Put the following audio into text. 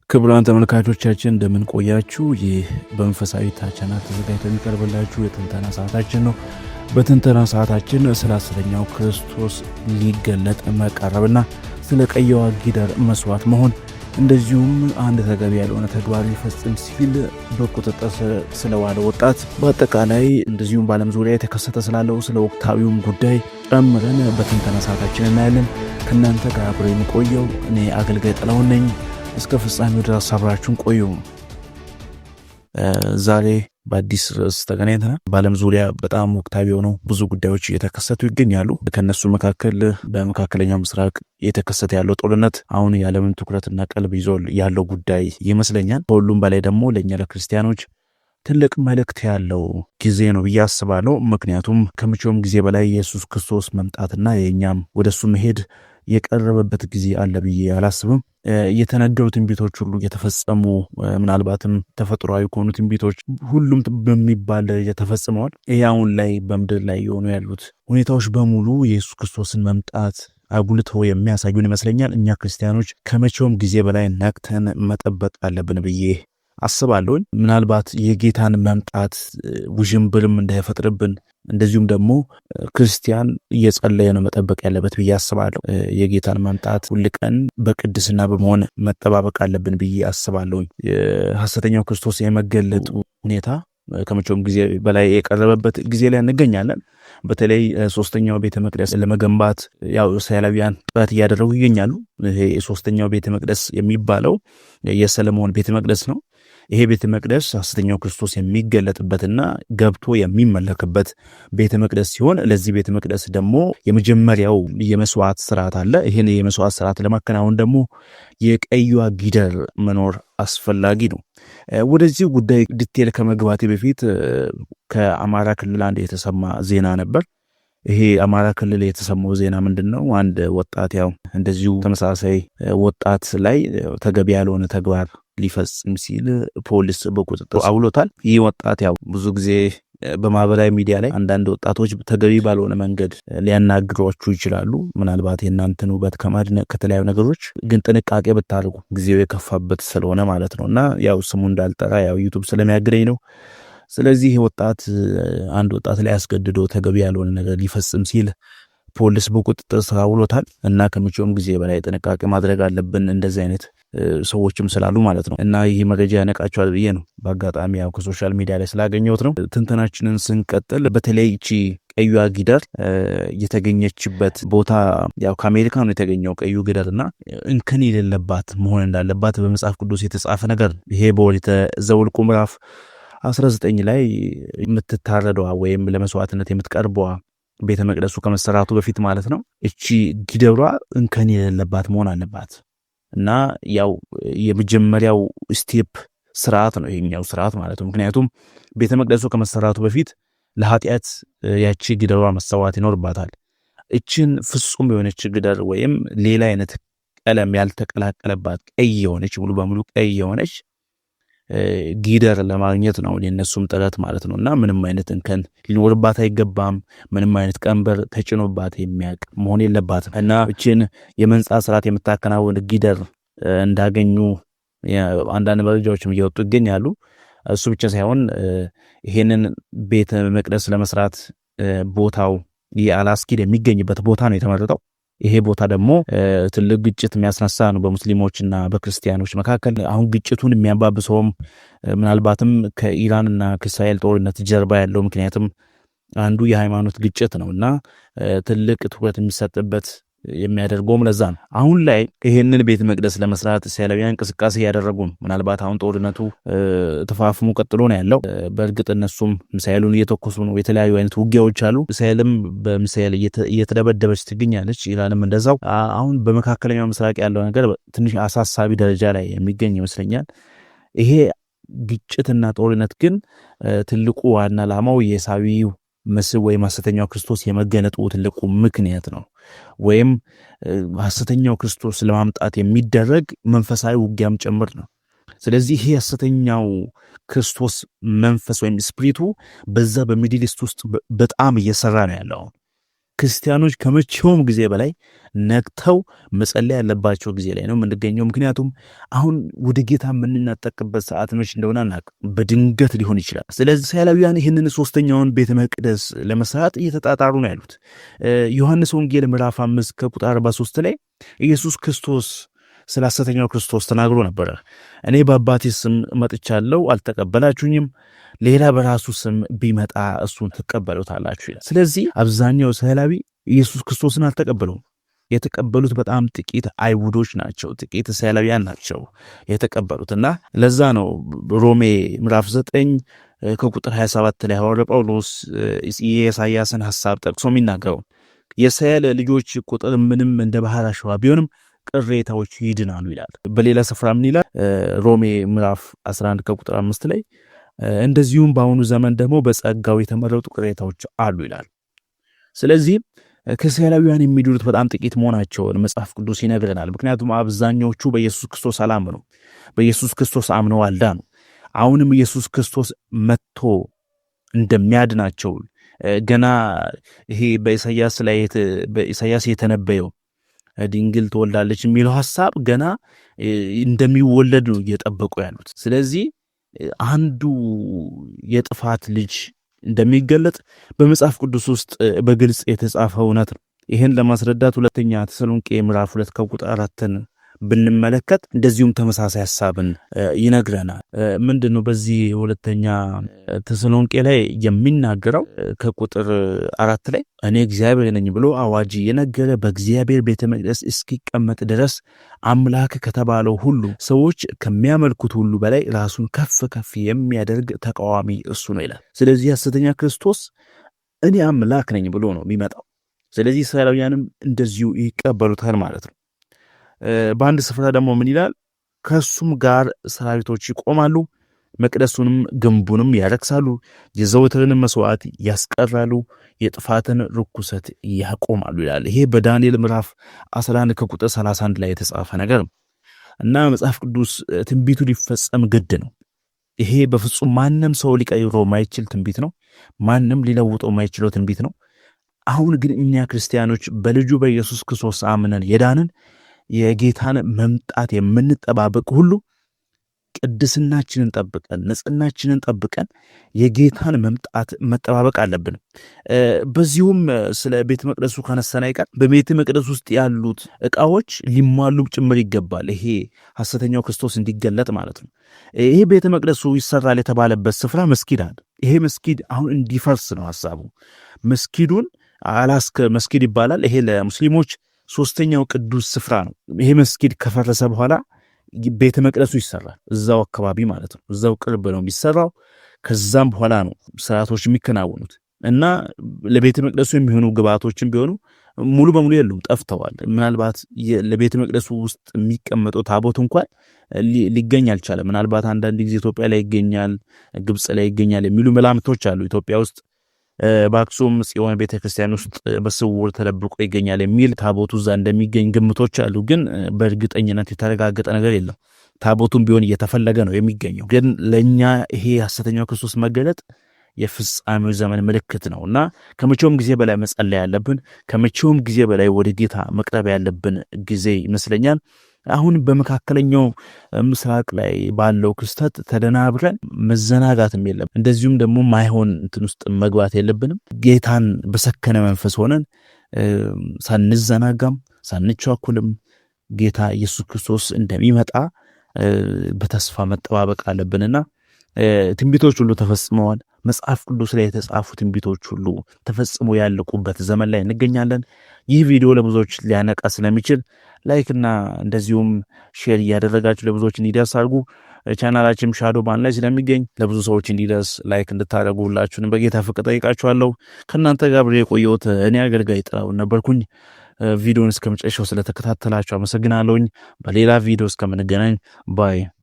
ክቡራን ተመልካቾቻችን፣ እንደምን ቆያችሁ? ይህ በመንፈሳዊ ቻናል ተዘጋጅቶ የሚቀርብላችሁ የትንተና ሰዓታችን ነው። በትንተና ሰዓታችን ስለ ሐሰተኛው ክርስቶስ ሊገለጥ መቃረብና ስለ ቀይዋ ጊደር መስዋዕት መሆን፣ እንደዚሁም አንድ ተገቢ ያልሆነ ተግባር ሊፈጽም ሲል በቁጥጥር ስለዋለ ወጣት፣ በአጠቃላይ እንደዚሁም በዓለም ዙሪያ የተከሰተ ስላለው ስለ ወቅታዊውም ጉዳይ ጨምረን በትንተና ሰዓታችን እናያለን። ከእናንተ ጋር አብሬ የምቆየው እኔ አገልጋይ ጥላሁን ነኝ። እስከ ፍጻሜው ድረስ አብራችሁን ቆዩ። ዛሬ በአዲስ ርዕስ ተገናኝተናል። በዓለም ዙሪያ በጣም ወቅታዊ የሆኑ ብዙ ጉዳዮች እየተከሰቱ ይገኛሉ። ከእነሱ መካከል በመካከለኛው ምስራቅ እየተከሰተ ያለው ጦርነት አሁን የዓለምን ትኩረትና ቀልብ ይዞ ያለው ጉዳይ ይመስለኛል። ከሁሉም በላይ ደግሞ ለእኛ ለክርስቲያኖች ትልቅ መልእክት ያለው ጊዜ ነው ብዬ አስባለሁ። ምክንያቱም ከመቼውም ጊዜ በላይ የኢየሱስ ክርስቶስ መምጣትና የእኛም ወደሱ መሄድ የቀረበበት ጊዜ አለ ብዬ አላስብም። የተነገሩ ትንቢቶች ሁሉ የተፈጸሙ፣ ምናልባትም ተፈጥሯዊ ከሆኑ ትንቢቶች ሁሉም በሚባል ደረጃ ተፈጽመዋል። ይህ አሁን ላይ በምድር ላይ የሆኑ ያሉት ሁኔታዎች በሙሉ የኢየሱስ ክርስቶስን መምጣት አጉልተው የሚያሳዩን ይመስለኛል። እኛ ክርስቲያኖች ከመቼውም ጊዜ በላይ ነቅተን መጠበቅ አለብን ብዬ አስባለሁኝ። ምናልባት የጌታን መምጣት ውዥንብርም እንዳይፈጥርብን፣ እንደዚሁም ደግሞ ክርስቲያን እየጸለየ ነው መጠበቅ ያለበት ብዬ አስባለሁ። የጌታን መምጣት ሁል ቀን በቅድስና በመሆን መጠባበቅ አለብን ብዬ አስባለሁኝ። የሐሰተኛው ክርስቶስ የመገለጡ ሁኔታ ከመቼውም ጊዜ በላይ የቀረበበት ጊዜ ላይ እንገኛለን። በተለይ ሶስተኛው ቤተ መቅደስ ለመገንባት ያው እስራኤላውያን ጥረት እያደረጉ ይገኛሉ። ይሄ የሶስተኛው ቤተ መቅደስ የሚባለው የሰለሞን ቤተ መቅደስ ነው። ይሄ ቤተ መቅደስ ሐሰተኛው ክርስቶስ የሚገለጥበትና ገብቶ የሚመለክበት ቤተ መቅደስ ሲሆን፣ ለዚህ ቤተ መቅደስ ደግሞ የመጀመሪያው የመስዋዕት ስርዓት አለ። ይህን የመስዋዕት ስርዓት ለማከናወን ደግሞ የቀይዋ ጊደር መኖር አስፈላጊ ነው። ወደዚህ ጉዳይ detail ከመግባቴ በፊት ከአማራ ክልል አንድ የተሰማ ዜና ነበር። ይሄ አማራ ክልል የተሰማው ዜና ምንድን ነው? አንድ ወጣት ያው እንደዚሁ ተመሳሳይ ወጣት ላይ ተገቢ ያልሆነ ተግባር ሊፈጽም ሲል ፖሊስ በቁጥጥር አውሎታል። ይህ ወጣት ያው ብዙ ጊዜ በማህበራዊ ሚዲያ ላይ አንዳንድ ወጣቶች ተገቢ ባልሆነ መንገድ ሊያናግሯችሁ ይችላሉ። ምናልባት የእናንተን ውበት ከማድነቅ፣ ከተለያዩ ነገሮች፣ ግን ጥንቃቄ ብታደርጉ፣ ጊዜው የከፋበት ስለሆነ ማለት ነው። እና ያው ስሙ እንዳልጠራ ያው YouTube ስለሚያግደኝ ነው። ስለዚህ ወጣት አንድ ወጣት ላይ አስገድዶ ተገቢ ያልሆነ ነገር ሊፈጽም ሲል ፖሊስ በቁጥጥር ስር አውሎታል። እና ከመቼውም ጊዜ በላይ ጥንቃቄ ማድረግ አለብን፣ እንደዚህ አይነት ሰዎችም ስላሉ ማለት ነው። እና ይህ መረጃ ያነቃቸዋል ብዬ ነው። በአጋጣሚ ያው ከ social media ላይ ስላገኘሁት ነው። ትንተናችንን ስንቀጥል በተለይ ይቺ ቀዩዋ ጊደር የተገኘችበት ቦታ፣ ያው ከአሜሪካ ነው የተገኘው ቀዩ ጊደር፣ እና እንከን የሌለባት መሆን እንዳለባት በመጽሐፍ ቅዱስ የተጻፈ ነገር፣ ይሄ በኦሪት ዘኍልቍ ምዕራፍ 19 ላይ የምትታረደዋ ወይም ለመስዋዕትነት የምትቀርበዋ ቤተ መቅደሱ ከመሰራቱ በፊት ማለት ነው። እቺ ጊደሯ እንከን የሌለባት መሆን አለባት እና ያው የመጀመሪያው step ስርዓት ነው ይሄኛው ስርዓት ማለት ነው። ምክንያቱም ቤተ መቅደሱ ከመሰራቱ በፊት ለኃጢአት ያቺ ጊደሯ መሰዋት ይኖርባታል። እችን ፍጹም የሆነች ጊደር ወይም ሌላ አይነት ቀለም ያልተቀላቀለባት ቀይ የሆነች፣ ሙሉ በሙሉ ቀይ የሆነች ጊደር ለማግኘት ነው የነሱም ጥረት ማለት ነው። እና ምንም አይነት እንከን ሊኖርባት አይገባም። ምንም አይነት ቀንበር ተጭኖባት የሚያውቅ መሆን የለባትም። እና እችን የመንጻት ስርዓት የምታከናውን ጊደር እንዳገኙ አንዳንድ መረጃዎችም እየወጡ ይገኛሉ። እሱ ብቻ ሳይሆን ይሄንን ቤተ መቅደስ ለመስራት ቦታው የአላስኪድ የሚገኝበት ቦታ ነው የተመረጠው። ይሄ ቦታ ደግሞ ትልቅ ግጭት የሚያስነሳ ነው በሙስሊሞችና በክርስቲያኖች መካከል። አሁን ግጭቱን የሚያባብሰውም ምናልባትም ከኢራንና ከእስራኤል ጦርነት ጀርባ ያለው ምክንያትም አንዱ የሃይማኖት ግጭት ነው እና ትልቅ ትኩረት የሚሰጥበት የሚያደርገውም ለዛ ነው። አሁን ላይ ይህንን ቤተ መቅደስ ለመስራት እስራኤላውያን እንቅስቃሴ እያደረጉ ነው። ምናልባት አሁን ጦርነቱ ተፋፍሞ ቀጥሎ ነው ያለው። በእርግጥ እነሱም ሚሳኤሉን እየተኮሱ ነው። የተለያዩ አይነት ውጊያዎች አሉ። እስራኤልም በሚሳኤል እየተደበደበች ትገኛለች። ኢራንም እንደዛው። አሁን በመካከለኛው ምስራቅ ያለው ነገር ትንሽ አሳሳቢ ደረጃ ላይ የሚገኝ ይመስለኛል። ይሄ ግጭትና ጦርነት ግን ትልቁ ዋና ዓላማው የሳዊው ምስል ወይም ሐሰተኛው ክርስቶስ የመገለጡ ትልቁ ምክንያት ነው። ወይም ሐሰተኛው ክርስቶስ ለማምጣት የሚደረግ መንፈሳዊ ውጊያም ጭምር ነው። ስለዚህ ይሄ ሐሰተኛው ክርስቶስ መንፈስ ወይም spirit ኡ በዛ በ Middle East ውስጥ በጣም እየሰራ ነው ያለው። ክርስቲያኖች ከመቼውም ጊዜ በላይ ነቅተው መጸለይ ያለባቸው ጊዜ ላይ ነው የምንገኘው። ምክንያቱም አሁን ወደ ጌታ የምንናጠቅበት ሰዓት መች እንደሆነ አናውቅም። በድንገት ሊሆን ይችላል። ስለዚህ እስራኤላውያን ይህንን ሶስተኛውን ቤተ መቅደስ ለመስራት እየተጣጣሩ ነው ያሉት። ዮሐንስ ወንጌል ምዕራፍ 5 ከቁጥር 43 ላይ ኢየሱስ ክርስቶስ ስለ ሐሰተኛው ክርስቶስ ተናግሮ ነበረ። እኔ በአባቴ ስም መጥቻለሁ፣ አልተቀበላችሁኝም፣ ሌላ በራሱ ስም ቢመጣ እሱን ትቀበሉታላችሁ ይላል። ስለዚህ አብዛኛው እስራኤላዊ ኢየሱስ ክርስቶስን አልተቀበለውም። የተቀበሉት በጣም ጥቂት አይሁዶች ናቸው፣ ጥቂት እስራኤላውያን ናቸው የተቀበሉት። እና ለዛ ነው ሮሜ ምዕራፍ 9 ከቁጥር 27 ላይ ሐዋርያው ጳውሎስ የኢሳያስን ሐሳብ ጠቅሶ የሚናገረው የእስራኤል ልጆች ቁጥር ምንም እንደ ባህር አሸዋ ቢሆንም ቅሬታዎች ይድናሉ ይላል። በሌላ ስፍራ ምን ይላል? ሮሜ ምዕራፍ 11 ከቁጥር 5 ላይ እንደዚሁም በአሁኑ ዘመን ደግሞ በጸጋው የተመረጡ ቅሬታዎች አሉ ይላል። ስለዚህ ከእስራኤላውያን የሚድኑት በጣም ጥቂት መሆናቸውን መጽሐፍ ቅዱስ ይነግረናል። ምክንያቱም አብዛኛዎቹ በኢየሱስ ክርስቶስ አላመኑም። በኢየሱስ ክርስቶስ አምነው አልዳኑ። አሁንም ኢየሱስ ክርስቶስ መጥቶ እንደሚያድናቸው ገና ይሄ በኢሳያስ ላይ በኢሳያስ የተነበየው ድንግል ትወልዳለች የሚለው ሐሳብ ገና እንደሚወለድ ነው እየጠበቁ ያሉት። ስለዚህ አንዱ የጥፋት ልጅ እንደሚገለጥ በመጽሐፍ ቅዱስ ውስጥ በግልጽ የተጻፈ እውነት ነው። ይህን ለማስረዳት ሁለተኛ ተሰሎንቄ ምዕራፍ 2 ከቁጥር 4 ብንመለከት እንደዚሁም ተመሳሳይ ሐሳብን ይነግረናል። ምንድን ነው በዚህ ሁለተኛ ተሰሎንቄ ላይ የሚናገረው? ከቁጥር 4 ላይ እኔ እግዚአብሔር ነኝ ብሎ አዋጅ የነገረ በእግዚአብሔር ቤተ መቅደስ እስኪቀመጥ ድረስ አምላክ ከተባለው ሁሉ ሰዎች ከሚያመልኩት ሁሉ በላይ ራሱን ከፍ ከፍ የሚያደርግ ተቃዋሚ እሱ ነው ይላል። ስለዚህ ሐሰተኛ ክርስቶስ እኔ አምላክ ነኝ ብሎ ነው የሚመጣው። ስለዚህ እስራኤላውያንም እንደዚሁ ይቀበሉታል ማለት ነው። በአንድ ስፍራ ደግሞ ምን ይላል? ከእሱም ጋር ሰራዊቶች ይቆማሉ፣ መቅደሱንም ግንቡንም ያረክሳሉ፣ የዘወትርንም መስዋዕት ያስቀራሉ፣ የጥፋትን ርኩሰት ያቆማሉ ይላል። ይሄ በዳንኤል ምዕራፍ 11 ከቁጥር 31 ላይ የተጻፈ ነገር ነው እና መጽሐፍ ቅዱስ ትንቢቱ ሊፈጸም ግድ ነው። ይሄ በፍጹም ማንም ሰው ሊቀይረው ማይችል ትንቢት ነው። ማንም ሊለውጠው ማይችለው ትንቢት ነው። አሁን ግን እኛ ክርስቲያኖች በልጁ በኢየሱስ ክርስቶስ አምነን የዳንን የጌታን መምጣት የምንጠባበቅ ሁሉ ቅድስናችንን ጠብቀን ንጽህናችንን ጠብቀን የጌታን መምጣት መጠባበቅ አለብን። በዚሁም ስለ ቤተ መቅደሱ ካነሳን አይቀር በቤተ መቅደስ ውስጥ ያሉት እቃዎች ሊሟሉ ጭምር ይገባል። ይሄ ሐሰተኛው ክርስቶስ እንዲገለጥ ማለት ነው። ይሄ ቤተ መቅደሱ ይሰራል የተባለበት ስፍራ መስጊድ አለ። ይሄ መስጊድ አሁን እንዲፈርስ ነው ሐሳቡ። መስጊዱን አላስክ መስጊድ ይባላል። ይሄ ለሙስሊሞች ሶስተኛው ቅዱስ ስፍራ ነው። ይሄ መስጊድ ከፈረሰ በኋላ ቤተ መቅደሱ ይሰራል፣ እዛው አካባቢ ማለት ነው። እዛው ቅርብ ነው የሚሰራው። ከዛም በኋላ ነው ስርዓቶች የሚከናወኑት እና ለቤተ መቅደሱ የሚሆኑ ግብዓቶችም ቢሆኑ ሙሉ በሙሉ የሉም፣ ጠፍተዋል። ምናልባት ለቤተ መቅደሱ ውስጥ የሚቀመጠው ታቦት እንኳን ሊገኝ አልቻለም። ምናልባት አንዳንድ ጊዜ ኢትዮጵያ ላይ ይገኛል፣ ግብፅ ላይ ይገኛል የሚሉ መላምቶች አሉ። ኢትዮጵያ ውስጥ በአክሱም ጽዮን ቤተክርስቲያን ውስጥ በስውር ተደብቆ ይገኛል የሚል ታቦቱ እዛ እንደሚገኝ ግምቶች አሉ። ግን በእርግጠኝነት የተረጋገጠ ነገር የለም። ታቦቱም ቢሆን እየተፈለገ ነው የሚገኘው። ግን ለእኛ ይሄ ሐሰተኛው ክርስቶስ መገለጥ የፍጻሜው ዘመን ምልክት ነው እና ከመቼውም ጊዜ በላይ መጸለይ ያለብን፣ ከመቼውም ጊዜ በላይ ወደ ጌታ መቅረብ ያለብን ጊዜ ይመስለኛል። አሁን በመካከለኛው ምስራቅ ላይ ባለው ክስተት ተደናብረን መዘናጋትም የለም። እንደዚሁም ደግሞ ማይሆን እንትን ውስጥ መግባት የለብንም። ጌታን በሰከነ መንፈስ ሆነን ሳንዘናጋም ሳንቻኩልም ጌታ ኢየሱስ ክርስቶስ እንደሚመጣ በተስፋ መጠባበቅ አለብንና ትንቢቶች ሁሉ ተፈጽመዋል። መጽሐፍ ቅዱስ ላይ የተጻፉ ትንቢቶች ሁሉ ተፈጽሞ ያለቁበት ዘመን ላይ እንገኛለን። ይህ ቪዲዮ ለብዙዎች ሊያነቃ ስለሚችል like እና እንደዚሁም share እያደረጋችሁ ለብዙዎች እንዲደርስ አድርጉ። ቻናላችን shadow ban ላይ ስለሚገኝ ለብዙ ሰዎች እንዲደርስ like እንድታደርጉ ሁላችሁንም በጌታ ፍቅር ጠይቃችኋለሁ። ከእናንተ ጋር አብሬ የቆየሁት እኔ አገልጋይ ጥላሁን ነበርኩኝ። ቪዲዮን እስከ መጨረሻው ስለተከታተላችሁ አመሰግናለሁኝ። በሌላ ቪዲዮ እስከምንገናኝ bye።